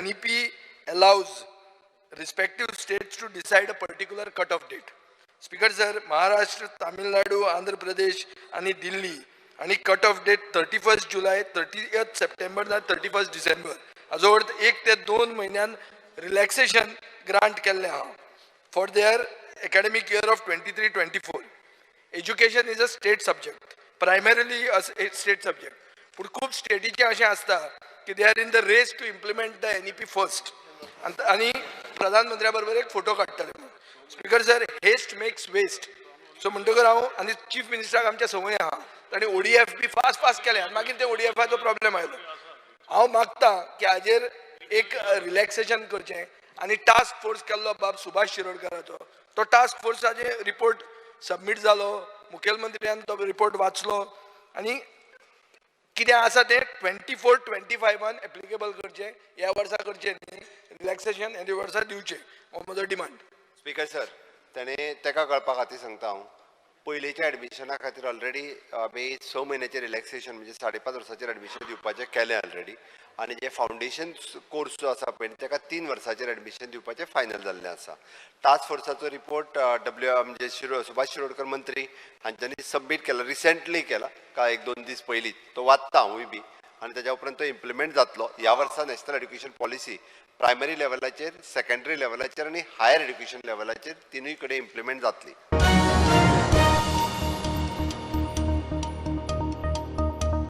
NEP allows respective states to decide a particular cut off date. Speaker sir, Maharashtra, Tamil Nadu, Andhra Pradesh आनी दिल्ली आनी cut off date 31 July, 30 September ना 31 डिसेंबर. हाजो अर्थ 1 ते 2 म्हयन्यान relaxation grant केल्लें आहा for their academic year of 23-24. Education is a state subject, primarily a state subject, पूण खूब स्टेटीचें अशें आसता की they are in the race to implement the NEP first आनी प्रधानमंत्र्या बरोबर एक फोटो काडटले म्हणून. Speaker sir, haste makes waste. So म्हणटकर हांव आनी चीफ मिनिस्टराक आमच्या संवय आहा, तांणी ओडीएफ बी फास्ट फास्ट केलें आनी मागीर ते ओडीएफाचो प्रॉब्लेम आयलो. हांव मागता की हाजेर एक रिलॅक्सेशन करचें आनी टास्क फोर्स केल्लो बाब सुभाष शिरोडकाराचो, तो टास्क फोर्साचे रिपोर्ट सबमीट जालो, मुखेलमंत्र्यान तो रिपोर्ट वाचलो आनी कितें आसा तें 24-25 एप्लिकेबल करचें. ह्या वर्सा करचें न्ही, रिलॅक्सेशन ह्या वर्सा दिवचें, हो म्हजो डिमांड. स्पीकर सर, ताणें ताका कळपा खातीर सांगता हांव, पयलींच्या एडमिशना खातीर ऑलरेडी आमी 6 म्हयन्याचें रिलॅक्सेशन, म्हणजे 5.5 वर्साचेर एडमिशन दिवपाचें केलें ऑलरेडी आनी जे फावंडेशन कोर्स जो आसा पळय, ताका 3 वर्साचेर एडमिशन दिवपाचें फायनल जाल्लें आसा. टास्क फोर्साचो रिपोर्ट डब्ल्यू म्हणजे सुभाष शिरोडकर मंत्री हांच्यांनी सबमीट केला, रिसेंटली केला, काय एक दोन दीस पयलीं. तो वाचता हांवूय बी आनी ताज्या उपरांत तो इम्प्लिमेंट जातलो. ह्या वर्सा नॅशनल एड्युकेशन पॉलिसी प्रायमरी लेवलाचेर, सेकंडरी लेवलाचेर आनी हायर एड्युकेशन लेवलाचेर तिनूय कडेन इम्प्लिमेंट जातली.